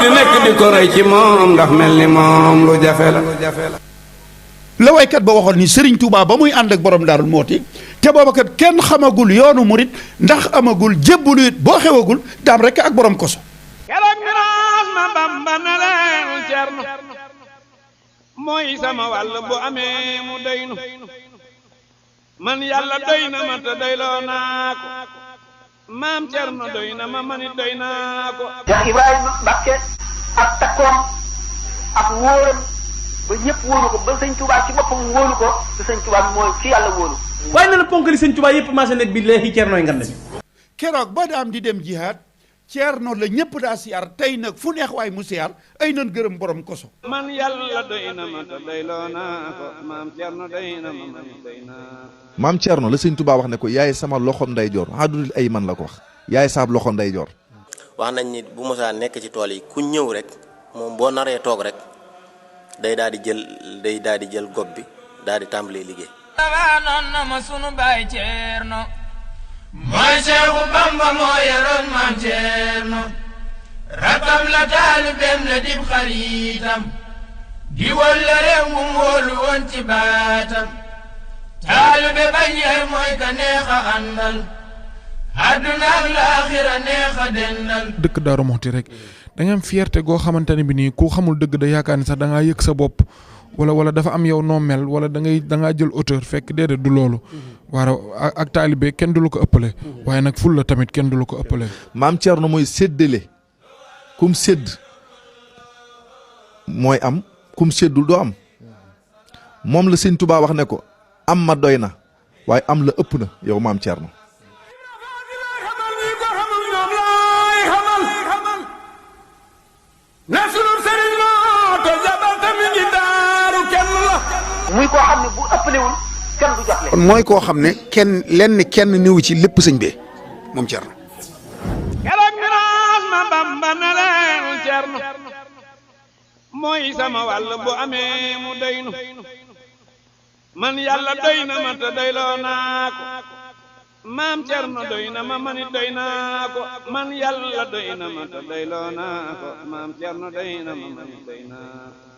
fi nekk di ko rey ci moom ndax mel ni moom lu jafe la. la waykat ba waxoon ni Serigne Touba ba muy ànd ak borom Daarul Mooti te booba kat kenn xamagul yoonu murit ndax amagul jébbalu it boo xewagul daam rek ak borom koso. keroog miraas ma Bamba ne leen Cerno mooy sama wàll bu amee mu doynu man yàlla doy na ma te doyloo naa ko maam Cerno doy na ma manit doy naa ko. Cheikh Ibrahima Mbacke ak takkoom ak wóoram ba ñëpp wóolu ko ba sëñ Touba ci boppam wóolu ko te sëñ Touba mooy ci yàlla wóolu. waaye na la ponk li sëñ Touba yëpp maase nekk bi léegi Cernoy ngan nañu. keroog ba daam di dem jihaad Cerno la ñëpp daa siyaar tey nag fu neex waay mu siyaar ay nan gërëm borom koso. man yàlla doy na ma te doyloo naa ko maam Cerno doy na ma manit doy naa ko. maam Cerno la sëñ Touba wax ne ko yaay sama loxo ndeyjoor adul ay man la ko wax yaay saab loxo ndeyjoor. wax nañ ni bu mosaa nekk ci tool yi ku ñëw rek moom boo naree toog rek day daal di jël gob bi daal di tàmbalee liggéey. noon na ma sunu baay Cerno mooy Seexu Bamba moo yoroon maam Cerno rakkam la taalibeem la dib xaritam di walla réew mu wóolu woon ci baatam taalibe bañeer mooy ka neex a àndal àdduna ak laaxira neex a dendal. dëkk Daaru Muxti rek da nga am fierté goo xamante ne bi nii ku xamul dëgg da yaakaar ni sax da ngaa yëg sa bopp wala dafa am yow noo mel wala da ngaa jël hauteur fekk déedéet du loolu. waaw ak taalibe kenn du la ko ëppale. waaye nag ful la tamit kenn du la ko ëppale. maam Cerno mooy séddale kum sédd mooy am kum séddul doo am moom la sëñ Touba wax ne ko am ma doy na waaye am la ëpp na yow maam Cerno. muy koo xam ne bu ëppalewul kenn du jox leen. mooy koo xam ne kenn niwu ci lépp sëñ bee moom Cerno. keroog miraas ma Bamba ne leen Cerno mooy sama wàll bu amee mu doynu man yàlla doy na ma te doyloo naa ko maam Cerno doy na ma manit doy naa ko man yàlla doy na ma te doyloo naa ko maam Cerno doy na ma manit doy naa ko.